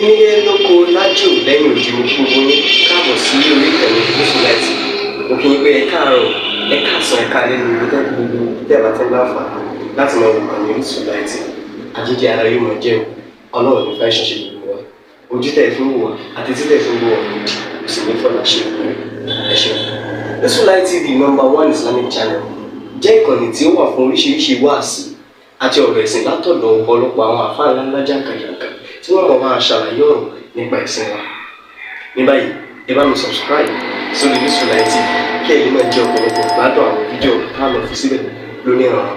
Nílé lóko lájò lẹ́yìn odi, mo kí gbogbo yín káàbọ̀ sí orí ìkànnì Gúúsù Láìtì. Mo kí yín pé ẹ káàárọ̀, ẹ káàsán, ẹ káalẹ́ ní ibi tẹ́ gbogbo tẹ́ bá tẹ́ láǹfààní láti máa wò kàn ní Orísun Láìtì. Àjíjẹ ara yóò máa jẹun, Ọlọ́run ní fẹ́ ṣẹṣẹ gbogbo wa. Ojú tẹ́ fi ń wò wá àti tí tẹ́ fi ń wò wá òdì kò sì ní fọlá ṣe ìpínlẹ̀. Ẹ ṣeun. Orísun Light TV, number one Islamic channel, jẹ́ ìkànnì tí ó wà fún oríṣiríṣi wáàsí àti ọ̀rọ̀ ẹ̀sìn látọ̀dọ̀ ọ̀pọ̀lọpọ̀ àwọn àfáà ńláńlá jàǹkàjàǹkà tí wọ́n mọ̀ máa ṣàlàyé ọ̀rọ̀ nípa ẹ̀sìn wa. Ní báyìí, ẹ bá mi subscribe sórí Orísun Light TV kí ẹ lè máa jẹ ọ̀pọ̀lọpọ̀ gbádùn àwọn fídíò tá a lọ fi síbẹ̀ lónìí ọ̀rọ̀.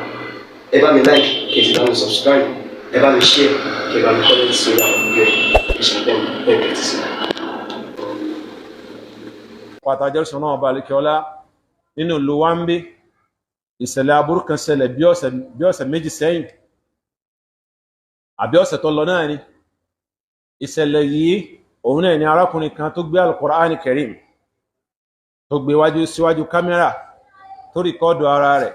Ẹ bá mi like, kí ẹ sì bá mi subscribe, ẹ bá mi share, kí ẹ bá mi comment sórí àwọn fídíò yìí. Ẹ ṣe bẹ́ẹ̀ bẹ́ẹ̀ tẹ́tí sí. Pàtàkì ọ̀sán náà ọba àlekèọlá nínú ìlú wa ń bí, ìṣẹ̀lẹ̀ aburú kan ṣẹlẹ̀ bí ọ̀sẹ̀ 2 sẹ́yìn àbí ọ̀sẹ̀ tó lọ náà ni. Ìṣẹ̀lẹ̀ yìí, òun náà ni arákùnrin kan tó gbé Al-Qur'an Karim, tó gbé wájú síwájú kámẹ́rà, tó record ara rẹ̀,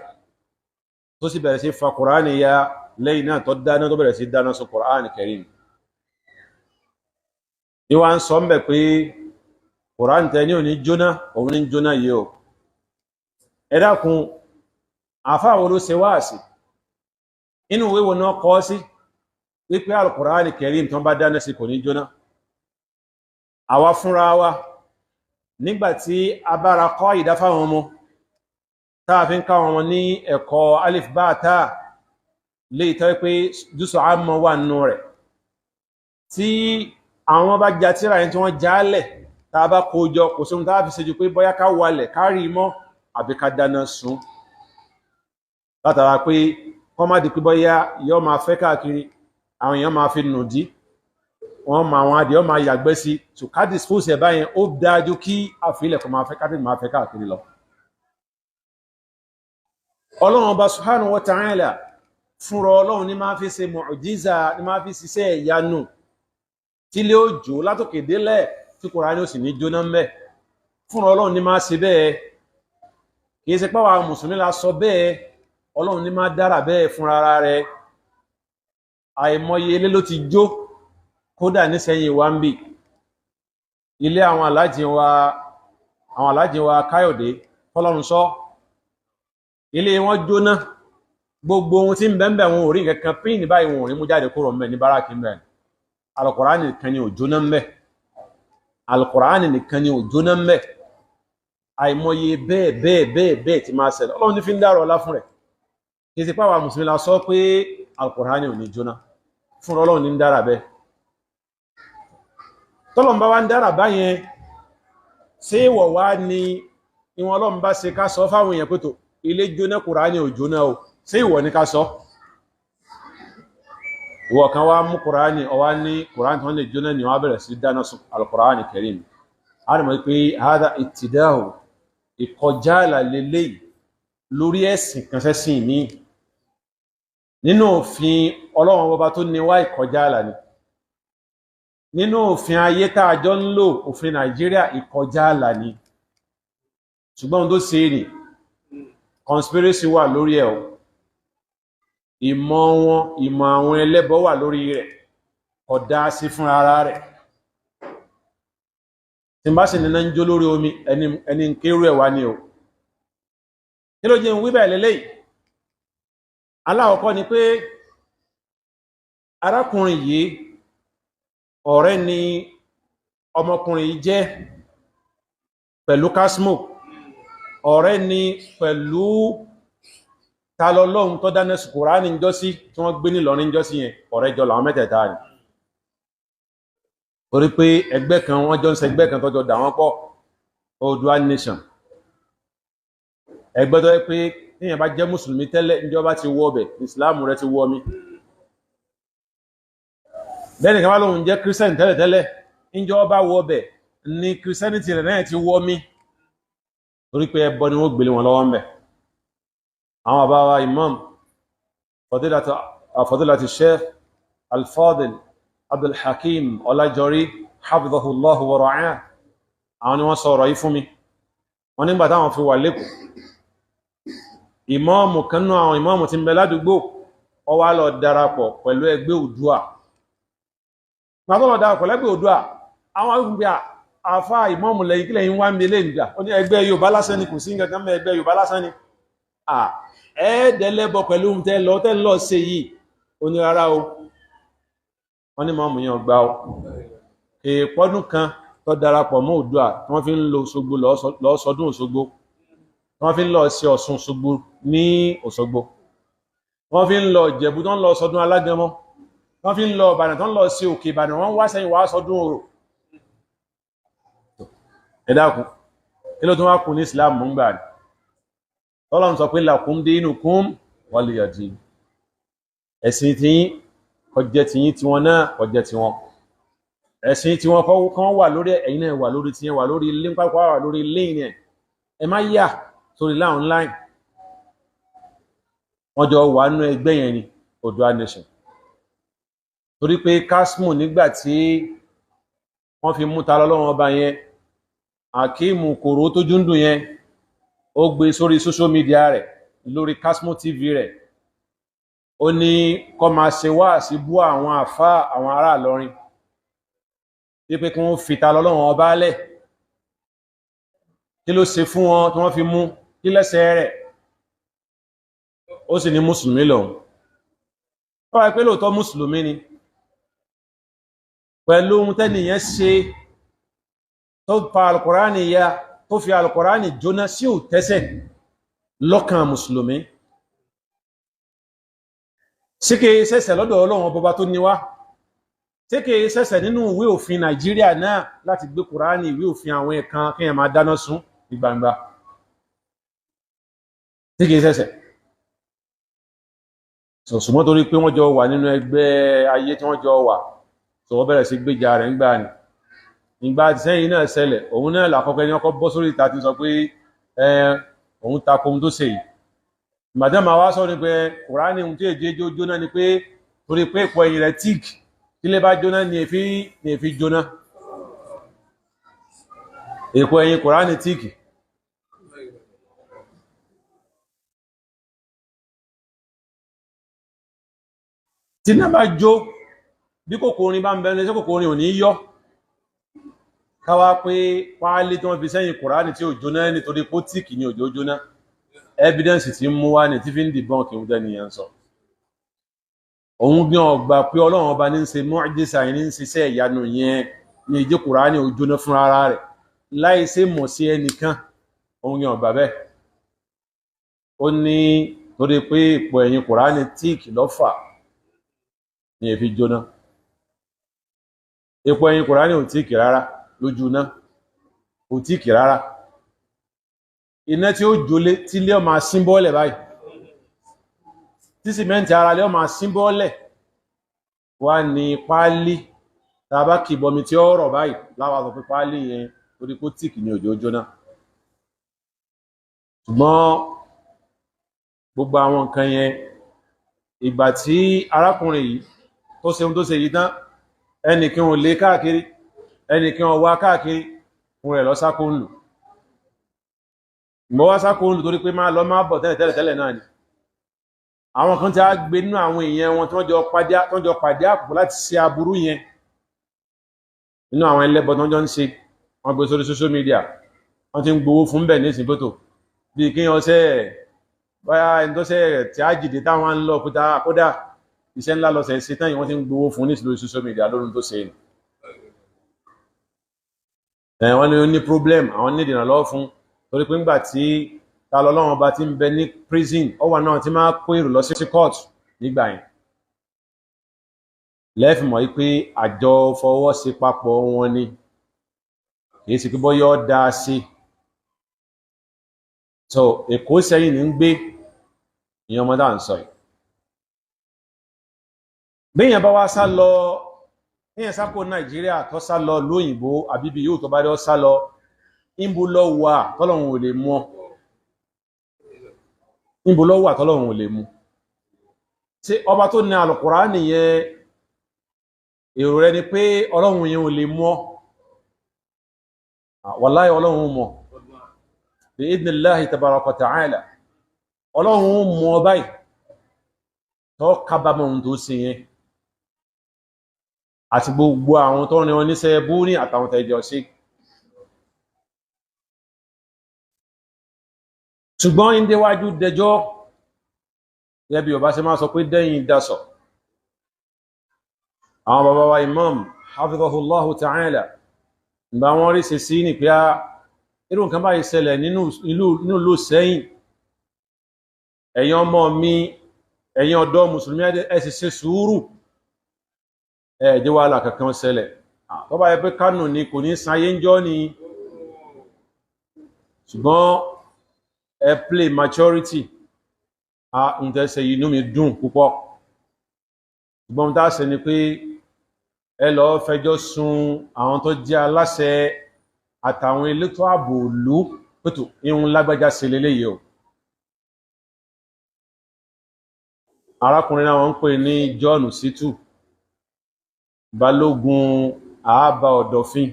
tó sì bẹ̀rẹ̀ sí fa Qur'an ya. Lẹ́yìn náà tó dáná, tó bẹ̀rẹ̀ sí dáná sọ Qur'an Karim. Ní wá ń sọ ń bẹ̀ pé Qur'an tẹ ní òní jóná, òun ní jóná yìí o. Ẹ dákun, àfáà wo ló ṣe wáàsí? Inú ìwé wo náà kọ́ sí wípé Al-Qur'an Karim tó ń bá dáná sí kò ní jóná? Àwa fúnra wa, nígbàtí a bára kọ́ ìdá fáwọn ọmọ táà fi ń káwọn ọmọ ní ẹ̀kọ́ alif bá táà lè tọ́ pé jùsọ̀ àmọ́ wà nínú rẹ̀, tí àwọn bá já tíra yẹn tí wọ́n jálẹ̀, tá a bá kó jọ, kò sóhun tá a fi ṣe ju pé bóyá ká walẹ̀ ká rí mọ́ àbí ká dáná sun, látara pé kọ́ má di pé bóyá yọ́ máa fẹ́ káàkiri, àwọn èèyàn máa fi nùdí, wọ́n máa àwọn adìẹ máa yàgbẹ́ sí. So ká dispose ẹ̀ báyẹn, ó dájú kí àfilẹ̀ kó máa fẹ́ ká máa fẹ́ káàkiri lọ. Ọlọ́run Ọba subhanahu wa ta'ala fúnra Ọlọ́run ní máa fi ṣe mu'jiza, ní máa fi ṣiṣẹ́ ìyanu tí lé ó jò látòkè délẹ̀ tí Kùránì ó sì ní jóná ń bẹ̀. Fúnra Ọlọ́run ní máa ṣe bẹ́ẹ̀. Kìí ṣe pàwọn mùsùlùmí la sọ bẹ́ẹ̀. Ọlọ́run ní máa dára bẹ́ẹ̀ fúnra ara rẹ̀. Àìmọye ilé ló ti jó, kódà nísẹ̀yìn wa ń bì, ilé àwọn aláàjì wa Káyọ̀dé fọlọ́run sọ, ilé wọn jóná. Gbogbo ohun tí ń bẹ ń bẹ, wọn ò rí nǹkan kan pín báyìí, wọn ò rí mú jáde kúrò ń bẹ ní báràkì ń bẹ. Alukùránì nìkan ni ò jóná ń bẹ. Alukùránì nìkan ni ò jóná ń bẹ. Àìmọye bẹ́ẹ̀ bẹ́ẹ̀ bẹ́ẹ̀ bẹ́ẹ̀ tí máa ṣẹlẹ̀. Ọlọ́run ní fi ń dárò ọlá fún rẹ̀. Kì í ṣe pàwọn mùsùlùmí la sọ pé Alukùránì ò ní jóná. Fún Ọlọ́run ní ń dára bẹ́ẹ̀. Tọ́lọ́run bá wá ń dára báyẹn, ṣé ìwọ̀ wá ní ìwọ̀n Ọlọ́run bá ṣe ká sọ fáwọn èèyàn pé tó ilé jóná, Kùránì ò jóná o? Ṣé ìwọ̀ ní ká sọ? Ìwọ̀ kan wá mú Kùránì, ọwá ní Kùránì tó ń lè jóná ni, wọ́n bẹ̀rẹ̀ sí dáná sun Alukùránì Karim. A rí mọ̀ pé hádà ìtìdáhù, ìkọjá àlà lélẹ́yìí lórí ẹ̀sìn kan sẹ́sìn míì nínú òfin Ọlọ́run Ọba tó ní wá. Ìkọjá àlà ni nínú òfin ayé tá a jọ ń lò, òfin Nàìjíríà, ìkọjá àlà ni. Ṣùgbọ́n ohun tó ṣe é nì, conspiracy wà lórí ẹ̀ o. Ìmọ̀ wọn, ìmọ̀ àwọn ẹlẹ́bọ wà lórí rẹ̀. Kò dá sí fún ara rẹ̀. Tí n bá sì níná ń jó lórí omi, ẹni ń kérú ẹ̀ wá ní o. Kí ló jẹ́ ń wí bẹ́ẹ̀ lélẹ́yìí? Aláwọ̀kọ́ ni pé arákùnrin yìí, ọ̀rẹ́ ni ọmọkùnrin yìí jẹ́ pẹ̀lú Kasmo, ọ̀rẹ́ ni pẹ̀lú talọ́lọ́hun tó dáná sí Kùránì ń jọ́sí tí wọ́n gbé nílọrin jọ́sí yẹn. Ọ̀rẹ́ jọ làwọn mẹ́tẹ̀ẹ̀ta ni, torí pé ẹgbẹ́ kan wọ́n jọ ń ṣe, ẹgbẹ́ kan tọ́jọ́ dà wọ́n pọ̀, Oòduà Nation. Ẹgbẹ́ tó yẹ pé tíyẹn bá jẹ́ mùsùlùmí tẹ́lẹ̀, níjọba ti wọ́ ọbẹ̀, ìsìláàmù rẹ ti wọ́ mi. Bẹ́ẹ̀ nìkan bá lóun jẹ́ kírísítẹ́nì tẹ́lẹ̀tẹ́lẹ̀, níjọba wọ́ ọbẹ̀ ní kírísítẹ́nì rẹ̀ náà ti wọ́ mi, torí pé ẹbọ ni wọ́n gbélé wọn lọ́wọ́ ń bẹ̀. Àwọn bàbá wa imam, fadilati sheikh Alfadil Abdulhakeem Ọlájọrí, hafidhahullahu wa ra'ah, àwọn ni wọ́n sọ ọ̀rọ̀ yìí fún mi. Wọ́n nígbà táwọn fi wà lẹ́kọ̀ọ́, ìmọ́ọ̀mù kan náà, àwọn ìmọ́ọ̀mù tí ń bẹ ládùúgbò, ó wá lọ darapọ̀ pẹ̀lú ẹgbẹ́ Oòduà. Gbàtọ́lọ̀ darapọ̀ lẹ́gbẹ́ Oòduà, àwọn arúgbó pé àfá ìmọ̀ọ̀mù lẹ́yìn kílẹ̀ yín wá ń belé nígbà ó ní ẹgbẹ́ Yorùbá lásán ni, kò sí nǹkan kan mẹ́, ẹgbẹ́ Yorùbá lásán ni. Ẹ̀ẹ́dẹ́lẹ́bọ pẹ̀lú ohun tẹ́ lọ tẹ́ lọ ṣe yìí. Ó ní rárá o, wọ́n ní mọ̀ọ́mù yẹn gbà ó. Èèpọ́dún kan tó darapọ̀ mọ́ Oòduà tí wọ́n fi ń lọ Òṣogbo lọ sọdún Òṣogbo, wọ́n fi ń lọ sí Ọ̀ṣun Òṣogbo ní Òṣogbo, wọ́n fi ń lọ Ìjẹ̀bú tó ń lọ sọdún Alágẹmọ, wọ́n fi ń lọ Ìbàdàn tó ń lọ sí Òkè Ìbàdàn, wọ́n wá sẹ́yìn wá sọdún Orò. Ẹ dákun, kí ló tún wá kún ní Islam mú gbà ní Ọlọ́run sọ pé lakum dinukum waliya din, ẹ̀sìn tiyín kó jẹ́ tiyín, tiwọn náà kó jẹ́ tiwọn, ẹ̀sìn tiwọn kan wà lórí, ẹ̀yin náà wà lórí tiyín, wà lórí ilé pápá, wà lórí ilé yẹn, ẹ má yà sórí láwọn online. Wọ́n jọ wà nínú ẹgbẹ́ yẹn ni Oòduà Nation, torí pé Kásmù nígbà tí wọ́n fi mú ta lọ́lọ́run ọba yẹn, Akíìmù Kòró tó júndùn yẹn, ó gbé sórí social media rẹ̀, lórí Kásmù TV rẹ̀, ó ní kó máa ṣe wáàsí bú àwọn àfá àwọn ará Ìlọrin, wípé kí wọ́n fi ta lọ́lọ́run ọba lẹ̀, kí ló ṣe fún wọn tí wọ́n fi mú, kí lẹ́sẹ̀ rẹ̀. Ó sì ní mùsùlùmí lòun, ó wáyé pé lóòótọ́ mùsùlùmí ni, pẹ̀lú ohun tẹ́nìyàn ṣe tó pa alukùránì ya, tó fi alukùránì jóná, sí ò tẹ́sẹ̀ lọ́kàn mùsùlùmí, sí kìí ṣẹ̀ṣẹ̀ lọ́dọ̀ Ọlọ́run ọba tó ní wá, sí kìí ṣẹ̀ṣẹ̀ nínú ìwé òfin Nàìjíríà náà láti gbé kùránì ìwé òfin àwọn ẹ̀kan kí ẹ máa dáná sun ní gbangba, sí kìí ṣẹ̀ṣẹ̀. Ṣùgbọ́n torí pé wọ́n jọ wà nínú ẹgbẹ́ ayé tí wọ́n jọ wà, tó wọ́n bẹ̀rẹ̀ sí gbéjà rẹ̀ ńgbà ni. Ìgbà sẹ́yìn náà ṣẹlẹ̀, òun náà làkọ́kọ́ ẹni ọkọ̀ bọ́ sórí ìta ti sọ pé òun tako ohun tó ṣe yìí. Ìgbàdá máa wá sọ ni pé kùránì ohun tí èjé jóná ni pé torí pé ìpọ̀ ẹ̀yìn rẹ̀ tíìk, tí lè bá jóná ni èéfín jóná. Èpo ẹ̀yìn kùránì tíìkì. Tí náà bá jó, bí kòkòrin bá ń bẹ̀rẹ̀ ṣe kòkòrin ò ní yọ́, káwá pé páálí tí wọ́n fi sẹ́yìn kùránì tí ò jóná nítorí pótíkì ní òjò jóná, evidence tí ń mú wá ní tí fi ń dìbọn kí n tẹ́niyàn sọ. Òun gbé ọgbà pé Ọlọ́run ọba ní ń ṣe mọ́jísà ní ń ṣiṣẹ́ ìyanu yẹn ní ìjẹ́ kùránì ò jóná fún ara rẹ̀ láì ṣe mọ̀ sí ẹnìkan, òun gbé ọgbà bẹ́ẹ̀. Ó ní torí pé ipò ẹ̀yìn kùránì tíìkì lọ́fà ní èfi jóná. Epo ẹyin kùránì ò tíìkì rárá lójú iná, ò tíìkì rárá. Iná tí ó jólé tí lé ọmọ símbọ́ọ̀lẹ̀ báyìí, tí sìmẹ́ǹtì ara lé ọmọ símbọ́ọ̀lẹ̀ wá ní páálí tàbá kìbọmi tí ó rọ̀ báyìí láwa sọ pé páálí yẹn torí kó tíìkì ní òjò jóná. Ṣùgbọ́n gbogbo àwọn nǹkan yẹn, ìgbà tí arákùnrin yìí tó ṣe ohun tó ṣe yìí tán, ẹnìkan ò lé káàkiri, ẹnìkan ò wá káàkiri, fún rẹ̀ lọ sákó ń lù. Ìmọ̀ wá sákó ń lù torí pé máa lọ máa bọ̀ tẹ́lẹ̀ tẹ́lẹ̀ tẹ́lẹ̀ náà ni. Àwọn kan ti á gbé nínú àwọn èèyàn wọn tí wọ́n jọ pàdé àpò láti ṣe aburú yẹn nínú àwọn ẹlẹ́bọ tí wọ́n jọ ń ṣe, wọ́n gbé sórí social media, wọ́n ti ń gbowó fún bẹ̀ ní ìsìn fótó bíi kí wọ́n ṣe báyà ẹni tó ṣe tí á jìdí táwọn ń lọ kódà iṣẹ́ ńlá lọ́sẹ̀ ṣe tán yìí, wọ́n ti ń gbowó fún ní lórí social media lórí tó ṣe ni. Wọ́n ní ó ní problem, àwọn ní ìdìrànlọ́wọ́ fún, torí pé ńgbà tí ta lọ́lọ́run ọba ti ń bẹ ní prison, ó wà náà tí máa kó èrò lọ sí court nígbà yẹn. Lẹ́ẹ̀fì mọ̀ pé àjọ fọwọ́ sí papọ̀ wọn ni, kìí ṣe pé bọ́yọ́ dá sí. So Èkó sẹ́yìn ní ń gbé ìyẹn ọmọdé à ń sọ yìí. Béèyàn bá wá sá lọ, béèyàn sá kó Nàìjíríà tó sá lọ lóyìnbó àbíbi yóò tó bá dé ọ sá lọ, ńbo lọ wà tọ́lọ́run ò lè mú ọ? Ńbo lọ wà tọ́lọ́run ò lè mú? Ṣé ọba tó ní Àlùkùránì yẹn, èrò rẹ ni pé Ọlọ́run yẹn ò lè mú ọ? Wàláhì Ọlọ́run mọ̀, bi idhnillahi tabaraka wa ta'ala, Ọlọ́run mú ọ báyìí tó kábàámọ̀ ohun tó ṣe yẹn. Àti gbogbo àwọn tó ní wọn níṣẹ́ bú ní àtàwọn tẹ́jọ sí. Ṣùgbọ́n ń déwájú dẹjọ́, gẹ́gẹ́ bí Yorùbá ṣe máa sọ pé dẹ́yìn dasọ̀. Àwọn bàbá wa imam hafizahullahu ta'ala ìgbà wọn rí ṣe sí ní pé á irú nǹkan báyìí ṣẹlẹ̀ nínú ìlú Ìsẹ́yìn, ẹ̀yin ọmọ mi, ẹ̀yin ọ̀dọ́ mùsùlùmí, ẹ sì ṣe sùúrù, ẹ jẹ́ wàhálà kankan ṣẹlẹ̀. Tó bá yẹ pé Kánò ni kò ní sáyé ń jọ́ ni, ṣùgbọ́n ẹ play maturity. A ń tẹ́sẹ̀ inú mi dùn púpọ̀, ṣùgbọ́n tá a ṣe ni pé ẹ lọ fẹjọ́ sùn àwọn tó jẹ́ aláṣẹ àtàwọn elétò ààbò ìlú pẹ̀tù ihun lágbájá ṣe leléyìí o. Arákùnrin náà wọ́n ń pè ní John Situ, balógun àábà ọ̀dọ̀fin,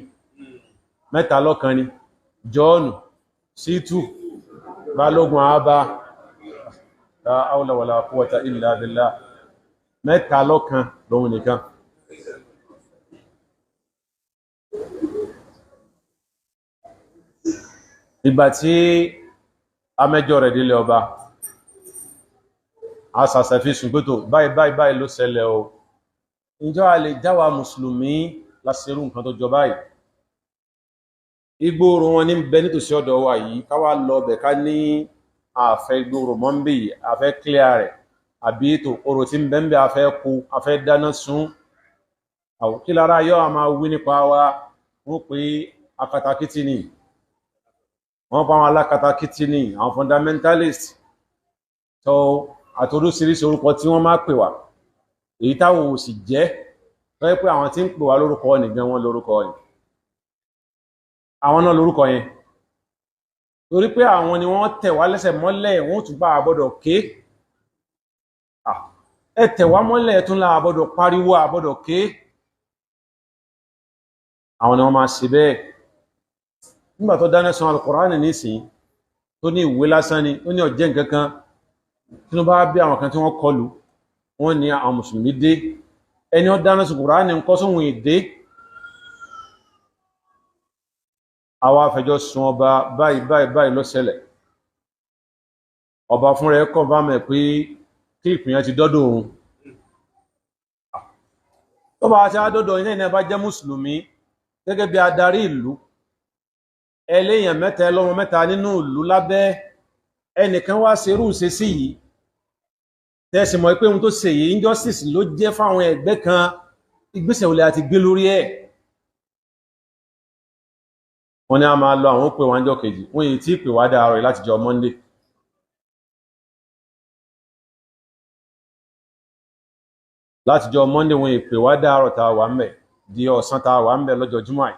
mẹ́ta lọ́kan ni John Situ, balógun àábà, la hawla wala quwwata illa billah, mẹ́ta lọ́kan lòun nìkan. Ìgbà tí amẹ́jọ́ rẹ̀ délé ọba, a sàṣẹ̀fí sùn pé tó báyìí báyìí báyìí ló ṣẹlẹ̀ o, ǹjọ́ a lè jáwa mùsùlùmí lásìrú nǹkan tó jọ báyìí? Igbóòrò wọn ní bẹ nítòsí ọ̀dọ̀ wa yìí, ká wá lọ bẹ̀ ká ní àfẹ́ igbóòrò mọ́ńbì, àfẹ́ clear rẹ̀, àbí ètò orò tí ń bẹ ń bẹ àfẹ́ kú, àfẹ́ dáná sun. Kí lára yọ a máa wí nípa wa? Wọ́n pé akatakítí ni, wọ́n pa àwọn alákatakítí ni, àwọn fundamentalist tó àtòrísìírísìí orúkọ tí wọ́n máa pè wá, èyí táwọn ò sì jẹ́, tó yẹ pé àwọn tí ń pè wá lórúkọ nìgan wọn lórúkọ yẹn, àwọn náà lórúkọ yẹn, torí pé àwọn ni wọ́n tẹ̀ wá lẹ́sẹ̀ mọ́lẹ̀, wọ́n tún bá àbọ̀dọ̀ ké. Ẹ tẹ̀ wá mọ́lẹ̀ tún la àbọ̀dọ̀ pariwo, àbọ̀dọ̀ ké. Àwọn ni wọ́n máa ṣe bẹ́ẹ̀. Nígbà tó dáná sun Al-Qur'ani nísìn, tó ní ìwé lásán ni, ó ní ọ̀jẹ́ nǹkan kan, tí wọ́n bá bí àwọn kan tí wọ́n kọlù, wọ́n ní àwọn mùsùlùmí dé. Ẹni ó dáná sun Kùránì ń kọ́ sóhun ìdé. Àwa afẹjọ́ sun ọba, báyìí báyìí báyìí ló ṣẹlẹ̀. Ọba fúnra ẹ̀ kàn bá mọ̀ pé kílìpù yẹn ti dọ́dọ̀ òun. Tó bá ti dọ́dọ̀ ilé ìnáwó bá jẹ́ mùsùlùmí gẹ́gẹ́ bí adarí ìlú, ẹlẹ́yàn mẹ́ta ẹlọ́mọ mẹ́ta nínú ìlú lábẹ́ ẹnìkan wá ṣerú ṣe sí yìí, tẹ́sí mọ̀ pé ohun tó ṣe yìí injustice ló jẹ́ fáwọn ẹgbẹ́ kan, ìgbésẹ̀ olè àti gbé lórí ẹ̀. Wọ́n ní a máa lọ, àwọn pè wá ń jọ́ kejì, wọ́n yìí tí pè wá dáa rẹ̀ láti jọ Monday. Láti jọ Monday wọ́n yìí pè wá dáa tá a wà ń bẹ̀ di ọ̀sán tá a wà ń bẹ̀ lọ́jọ́ Júmọ̀ àì.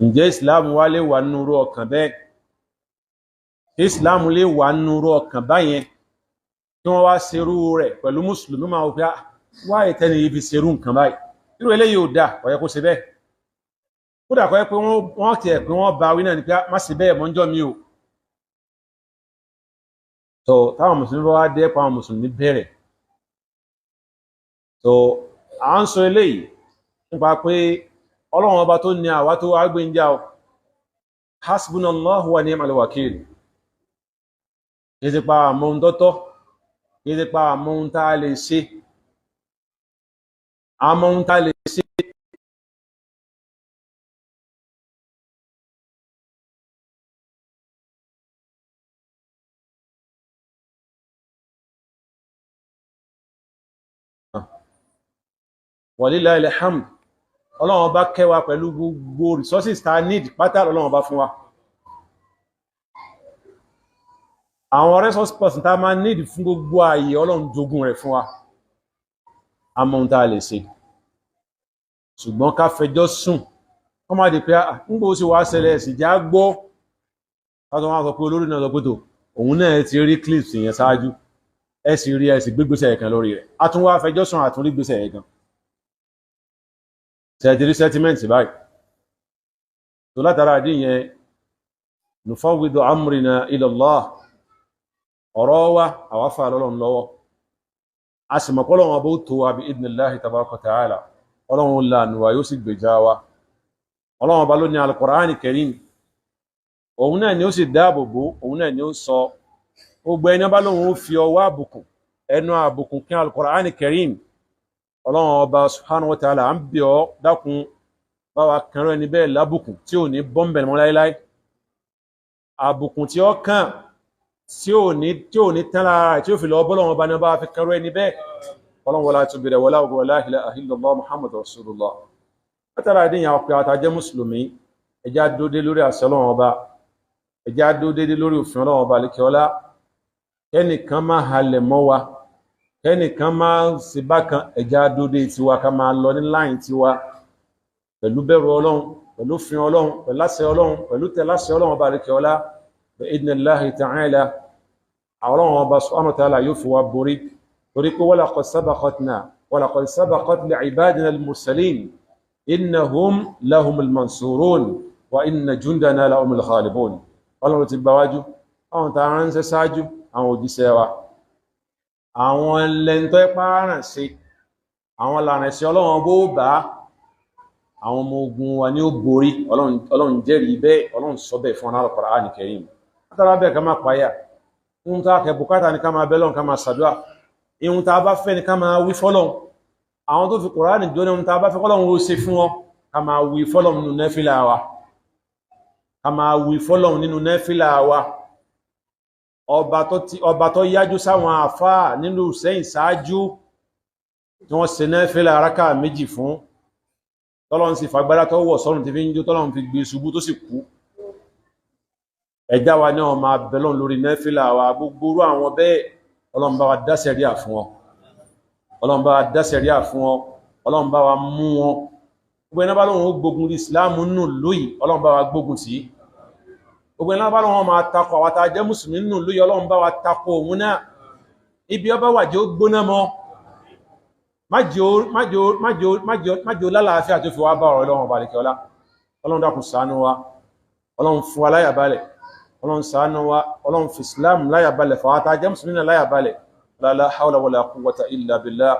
Ǹjẹ́ Islam wá lè wà nínú irú ọkàn bẹ́ẹ̀? Islam lè wà nínú irú ọkàn báyẹn kí wọ́n wá ṣerú rẹ̀ pẹ̀lú mùsùlùmí, máa wò pé wá ìtẹ́ni yìí fi ṣerú nǹkan báyìí, irú eléyìí ò dáa, kò yẹ kó ṣe bẹ́ẹ̀. Kódà kó yẹ pé wọ́n tiẹ̀ pé wọ́n bá wí náà ni pé má ṣe bẹ́ẹ̀ mọ́ ń jọ́ mi o. Tó táwọn mùsùlùmí bá wá dé pa àwọn mùsùlùmí bẹ̀rẹ̀. Tó à ń sọ eléyìí nípa pé Ọlọ́run ọba tó ní àwa tó wá gbé ń já o, hasbunallahu wa ni'mal wakil. Kì í ti pa àmọ́ ohun tọ́tọ́, kì í ti pa àmọ́ ohun tá a lè ṣe, àmọ́ ohun tá a lè ṣe. Walillahil hamd, Ọlọ́run ọba kẹ́ wa pẹ̀lú gbogbo resources tá a need pátá, Ọlọ́run ọba fún wa. Àwọn resource person tá a máa need fún gbogbo ààyè, Ọlọ́run jogún rẹ̀ fún wa. A mọ ohun tá a lè ṣe, ṣùgbọ́n ká fẹjọ́ sùn wọ́n máa di pé ń gbó sí wàá ṣẹlẹ̀ ẹ̀sìn já gbọ́. Ká tó wọ́n sọ pé olórí náà sọ pé tó òun náà ti rí clips yẹn ṣáájú, ẹ sì rí, ẹ sì gbégbèsè ẹ̀kan lórí rẹ̀, a tún wá fẹjọ́ sùn, àtún rí gbèsè ẹ̀kan. Ṣètìrí sẹ́tímẹ́ǹtì báyìí tó látara àdí yẹn, nufawwidu amrina ila Allah, ọ̀rọ̀ wa àwa fà lọ́lọ́run lọ́wọ́, A sì mọ̀ pọ́lọ́wọ́n bó tó wa bí idhnillahi tabaraka ta'ala. Ọlọ́run lànà wa, yóò sì gbèjà wa. Ọlọ́run ọba ló ní Al-Qur'ani Karim, òun náà ni ó sì dáàbò bò, òun náà ni ó sọ. Gbogbo ẹni ọba lóun ó fi ọwọ́ àbùkù, ẹnu àbùkù kí Al-Qur'ani Karim, Ọlọ́run ọba subhanahu wa ta'ala, à ń bẹ̀ ọ́, dákun, bá wa kẹrọ ẹni bẹ́ẹ̀ lábùkù tí ò ní bọ́m̀bẹ̀ mọ́ láéláé. Àbùkù tí ó kàn tí ò ní tán lára rẹ̀ tí ó fi lọ bọ́lọ́run ọba ní ọba fi kẹrọ ẹni bẹ́ẹ̀. Ọlọ́run wọlá tó bẹ̀rẹ̀ wọlá ogun, la ilaha illallah Muhammadu rasulullah. Látara ìdíyàn ọpẹ àtàjẹ́ mùsùlùmí, ẹjá dúró lórí àṣẹ Ọlọ́run ọba, ẹjá dúró dédé lórí òfin Ọlọ́run ọba àlekèọlá. Kẹ́nìkan máa halẹ̀ mọ́ wa, kẹ́nìkan máa ṣe bákan, ẹjá dúró dé tiwa, ká máa lọ ní láyìn tiwa pẹ̀lú bẹ̀rù Ọlọ́run, pẹ̀lú òfin Ọlọ́run, pẹ̀lú àṣẹ Ọlọ́run, pẹ̀lú tẹ̀láṣẹ Ọlọ́run ọba àlekèọlá. Bi idhnillahi ta'ala, Ọlọ́run ọba subhanahu wa ta'ala yóò fi wa borí, torí pé walaqad sabaqatna walaqad sabaqat li'ibadina al-mursalin innahum lahumul mansurun wa inna jundana lahumul ghalibun. Ọlọ́run ti gbáwájú àwọn tá a ránṣẹ́ ṣáájú, àwọn òjíṣẹ́ wa, àwọn lẹ́ntọ́ ipá ràn sí, àwọn lànà sí. Ọlọ́run bó bá àwọn ọmọ ogun wa ní ó borí. Ọlọ́run jẹ́rìí bẹ́ẹ̀, Ọlọ́run sọ bẹ́ẹ̀ fún Al-Qur'an Karim. Látara bẹ́ẹ̀, ká má payà. Ihun tá a kẹ bùkátà ní ká máa bẹ́ lọ́n, ká máa ṣàdúrà. Ihun tá a bá fẹ́ ní ká máa wí fọ́lọ́n. Àwọn tó fi Kùránì jóná, ihun tá a bá fẹ́ kọ́lọ́run ó ṣe fún wọn, ká máa wí fọ́lọ́n nínú nẹ́fìlà wa, ká máa wí fọ́lọ́n nínú nẹ́fìlà wa. Ọba tó yájú sáwọn àfáà nínú sẹ́yìn ṣáájú tí wọ́n ṣe nẹ́fìlà rákà 2 fún, tọ́lọ́run sì fagbára tó wọ̀ sọ́run tí fi ń jó, tọ́lọ́run fi gbé ṣubú tó sì kú. Ẹjá wa náà máa bẹ̀lọ́n lórí nẹ́fìlà wa. Gbogbo orú àwọn bẹ́ẹ̀, Ọlọ́run bá wa dá sẹ̀ríà fún wọn, Ọlọ́run bá wa dá sẹ̀ríà fún wọn, Ọlọ́run bá wa mú wọn. Gbogbo ẹni bá lóun ó gbógun ti Ìsìláàmù nù lóyìí, Ọlọ́run bá wa gbógun tì í. Gbogbo ẹni bá lóun máa takò àwọn tá a jẹ́ mùsùlùmí nù lóyìí, Ọlọ́run bá wa takò òun náà. Ibi ọba wà, jẹ́ ó gbóná mọ́, májò lálàáfíà tó fi wá bá ọ̀rọ̀ Ọlọ́run ọba àlekẹ́ọlá. Ọlọ́run dákun ṣàánú wa, Ọlọ́run fún wa láyàbalẹ̀, Ọlọ́run ṣàánú wa, Ọlọ́run fi Islam láyàbalẹ̀, fàwátà jẹ́ mùsùlùmí náà láyàbalẹ̀. La hawla wala quwwata illa billah.